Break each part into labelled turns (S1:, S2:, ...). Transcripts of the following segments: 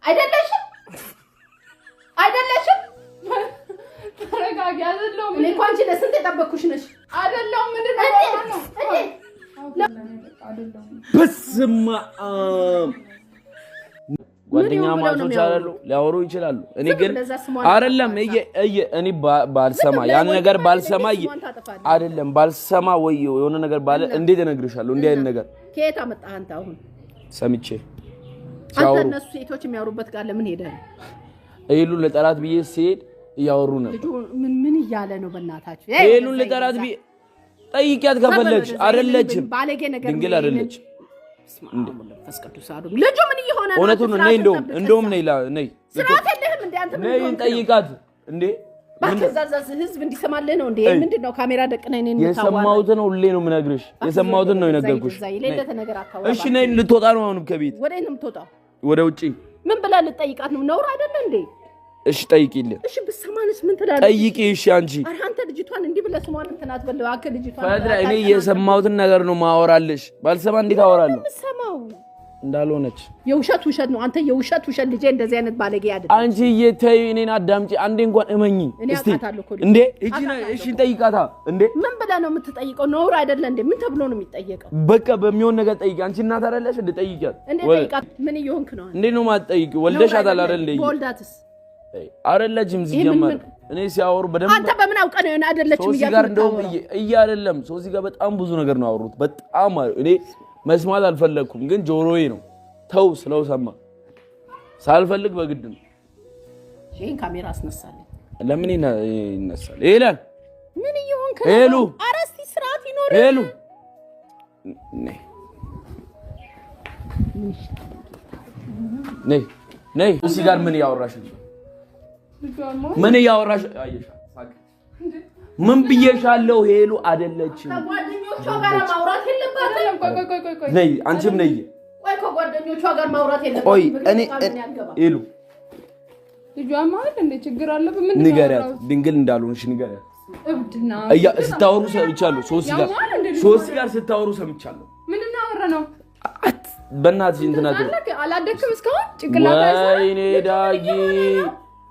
S1: አይደለሽም? አይደለሽም?
S2: ተረጋጊ። አይደለሁም።
S1: እኔ እኮ አንቺ ለስንት የጠበቅኩሽ ነሽ።
S2: አይደለሁም። ምንድን ነው?
S1: እንዴት?
S3: በስመ አብ፣ ጓደኛ ማቾች አይደሉ ሊያወሩ ይችላሉ። እኔ ግን አይደለም እየ እኔ ባልሰማ ያን ነገር ባልሰማ አይደለም ባልሰማ ወይ የሆነ ነገር ባለ እንዴት እነግርሻለሁ? እንዲህ አይነት ነገር
S1: ከየት አመጣህ አንተ አሁን?
S3: ሰምቼ
S1: አንተ እነሱ ሴቶች የሚያወሩበት ጋር ለምን ሄደህ ነው?
S3: ሄሉን ልጠራት ብዬ ስሄድ እያወሩ ነበር።
S1: ልጁ ምን ምን እያለ ነው? በእናታችሁ
S3: ሄሉን ልጠራት ብዬ ጠይቂያት ከፈለግሽ። አይደለችም፣
S1: ባለጌ ነገር
S3: ድንግል አይደለችም።
S1: መንፈስ ቅዱስ አሉ። ልጁ ምን እየሆነ ነው?
S3: እውነቱን ነው። ነይ፣ እንደውም እንደውም ነይ ነይ፣
S1: ስርዓት የለህም እንዴ አንተ? ምን
S3: ነይ እንጠይቃት እንዴ።
S1: እባክህ እዛ ህዝብ እንዲሰማልህ ነው እንዴ? ምንድን ነው ካሜራ ደቅነህ እኔን የምታዋራኝ?
S3: የሰማሁትን ሁሌ ነው የምነግርሽ። የሰማሁትን ነው የነገርኩሽ።
S1: የሌለ ነገር አታውራ።
S3: እሺ ነይ፣ ልትወጣ ነው አሁንም ከቤት።
S1: ወደ የት ነው የምትወጣው?
S3: ወደ ውጪ።
S1: ምን ብለህ ልጠይቃት ነው? ነውር አይደለ እንዴ?
S3: እሺ ጠይቂልኝ።
S1: እሺ ብትሰማንስ ምን ትላለች?
S3: ጠይቂ። እሺ አንቺ
S1: ኧረ አንተ ልጅቷን እንዲህ ብለህ ስሟን እንትን አትበል እባክህ። ልጅቷን
S3: ፈድራ እኔ የሰማሁትን ነገር ነው ማወራልሽ። ባልሰማ እንዴት አወራለሁ?
S1: የምትሰማው
S3: እንዳልሆነች
S1: የውሸት ውሸት ነው። አንተ የውሸት ውሸት። ልጄ እንደዚህ አይነት ባለጌ አይደለም።
S3: አንቺ ተይ፣ እኔን አዳምጪ አንዴ እንኳን እመኚ
S1: እኔ
S3: እስቲ።
S1: አውቃታለሁ እኮ ልጅ።
S3: እንዴ እቺ እሺ ጠይቃታ እንዴ።
S1: ምን ብለህ ነው የምትጠይቀው? ነውር አይደለ እንዴ? ምን ተብሎ ነው የሚጠየቀው?
S3: በቃ በሚሆን ነገር ጠይቂ። አንቺ እናት አይደለሽ እንዴ? ጠይቂያት።
S1: እንዴ ጠይቃት። ምን እየሆንክ ነው?
S3: እንዴት ነው የማትጠይቂው? ወልደሻታል አይደል እንዴ?
S1: በወልዳትስ
S3: አይደለችም። ሲጀመር እኔ ሲያወሩ በደንብ
S1: አንተ በምን አውቀህ ነው አይደለችም
S3: ሶሲ
S1: እያልክ
S3: ጋር እንደውም
S1: የምታወራው?
S3: እየ አይደለም ሶሲ ጋር በጣም ብዙ ነገር ነው ያወሩት። በጣም እኔ መስማት አልፈለግኩም፣ ግን ጆሮዬ ነው ተው ስለው ሰማ። ሳልፈልግ በግድ ነው።
S1: ይሄን ካሜራ አስነሳለኝ።
S3: ለምን ይነሳል? ሄለን።
S1: ምን እየሆንክ ነው?
S3: ሄሉ።
S1: ኧረ እስኪ ስርዓት ይኖር።
S3: ሄሉ ነይ ነይ ነይ። ሶሲ ጋር ምን እያወራሽ ነው? ምን እያወራሽ? አየሻ ሳቅ። ምን ብዬሻለሁ? ሄሉ አይደለችም።
S1: ከጓደኞቿ ጋር ማውራት የለባትም።
S2: ቆይ ቆይ ቆይ ቆይ፣
S3: ነይ አንቺም ነይ።
S1: ቆይ ከጓደኞቿ ጋር ማውራት የለባትም።
S3: ቆይ እኔ ሄሉ
S2: ልጇ ማለት እንዴ ችግር አለብህ? ምንድን ነው
S3: ንገሪያት፣
S2: ያወራሁት?
S3: ድንግል እንዳልሆንሽ ንገሪያት።
S2: እብድ ነው።
S3: እያ ስታወሩ ሰምቻለሁ። ሶሲ ጋር
S2: ያማል እንዴ ልጇ?
S3: ሶሲ ጋር ስታወሩ ሰምቻለሁ።
S2: ምንድን ነው ያወራነው?
S3: አት በእናትሽ እንትና
S2: አላደግክም እስካሁን ጭንቅላት አይሰራም።
S3: ወይኔ ዳጊ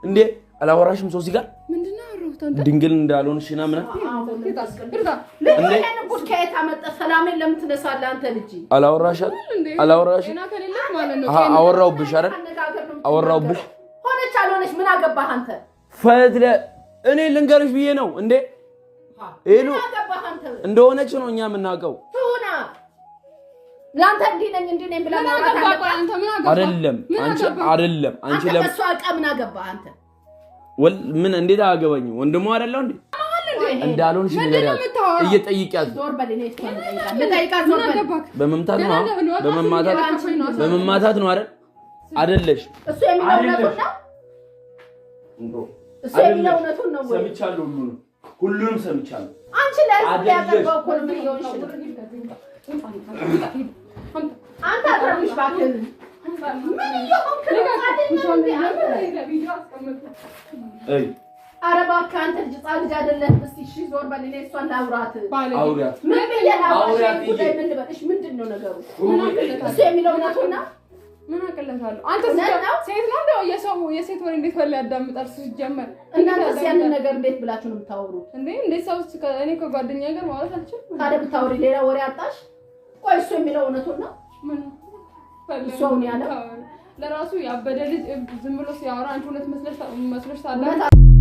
S3: እንዴ አላወራሽም ሶሲ ጋር?
S2: ምንድን ነው ያወራሁት? አንተ
S3: ድንግል እንዳልሆንሽ እና ምናምን።
S1: ልጁ ይሄንን ጉድ ከየት አመጣ? ሰላሜን ለምን ትነሳለህ አንተ ልጅ?
S3: አላወራሻት
S2: እንዴ
S3: አላወራሽ
S2: ጤና ከሌለህ ማለት ነው።
S3: አሃ አወራውብሽ አይደል?
S1: አነጋገር ነው
S3: አወራውብሽ።
S1: ሆነች አልሆነች ምን አገባህ አንተ?
S3: ፈትለ እኔ ልንገርሽ ብዬ ነው እንዴ ሄሉ
S1: ምን አገባህ አንተ?
S3: እንደሆነች ነው እኛ የምናውቀው።
S1: ትሁና ለአንተ እንዲህ ነኝ እንዲህ ነኝ ብለህ
S2: ምን
S1: ማውራት
S2: አገባህ?
S1: አለብህ?
S2: ቆይ አንተ ምን አገባህ?
S3: አይደለም
S2: ምን
S3: አንቺ
S2: አገባህ?
S3: አይደለም አንቺ
S1: አንተ
S3: ለም
S1: ከእሷ ዕቃ ምን አገባህ አንተ?
S3: ወል ምን እንዴት አያገባኝም? ወንድሟ አይደለው እንዴ? እንዳልሆንሽ
S2: ምንድን ነው
S3: ንገሪያት።
S2: የምታወራው?
S3: እየጠይቂያት
S1: ዞር በል። እኔ እሷን ልጠይቃት ልጠይቃት፣ ዞር
S2: ምን
S1: በል።
S2: አገባህ?
S3: በመምታት ነው
S2: ገና ለወጣት
S3: በመማታት
S2: እየለከፈኝ ነው።
S3: በመማታት ነው አይደል? አይደለሽ።
S1: እሱ የሚለው እውነቱን ነው። እሱ የሚለው እውነቱን ነው ወይ?
S3: ሰምቻለሁ፣ ሁሉንም ሁሉንም ሰምቻለሁ።
S1: አንቺ ለህዝብ
S3: አይደለሽ።
S1: ሊያቀርበው እኮ ነው። ምን እየሆንሽ ነው? አንተ አትረብሽ እባክህ። ምን እየሆንክ ነው? አይደለም እንዴ አንተ?
S3: እይ
S1: ኧረ እባክህ አንተ ልጅ ህፃን ልጅ አይደለህም። እስኪ እሺ ዞር በል። እኔ እሷን ላውራት።
S3: አውሪያት።
S1: ምን ብዬ ላውራሽ?
S3: አውሪያት።
S1: ይሄን ጉዳይ ምን ልበል? እሺ ምንድን ነው ነገሩ? እሱ የሚለው እውነቱን ነው።
S2: ምን አቅለታለሁ? አንተ
S1: እውነት ነው?
S2: ሴት ነው እንደው የሰው የሴት ወሬ እንዴት ወላ ያዳምጣል? እሱ ሲጀመር
S1: እናንተስ ያንን ነገር እንዴት ብላችሁ ነው የምታወሩት?
S2: እንዴ እንዴት ሰው እኔ ከጓደኛ ጋር ማውራት አልችልም።
S1: ታዲያ ብታወሪ ሌላ ወሬ አጣሽ? ቆይ እሱ የሚለው እውነቱን ነው።
S2: ምን
S1: እሱ አሁን ያለው?
S2: ለራሱ ያበደ ልጅ እብድ ዝም ብሎ ሲያወራ አንቺ እውነት መስለሽ ታላ
S1: እውነት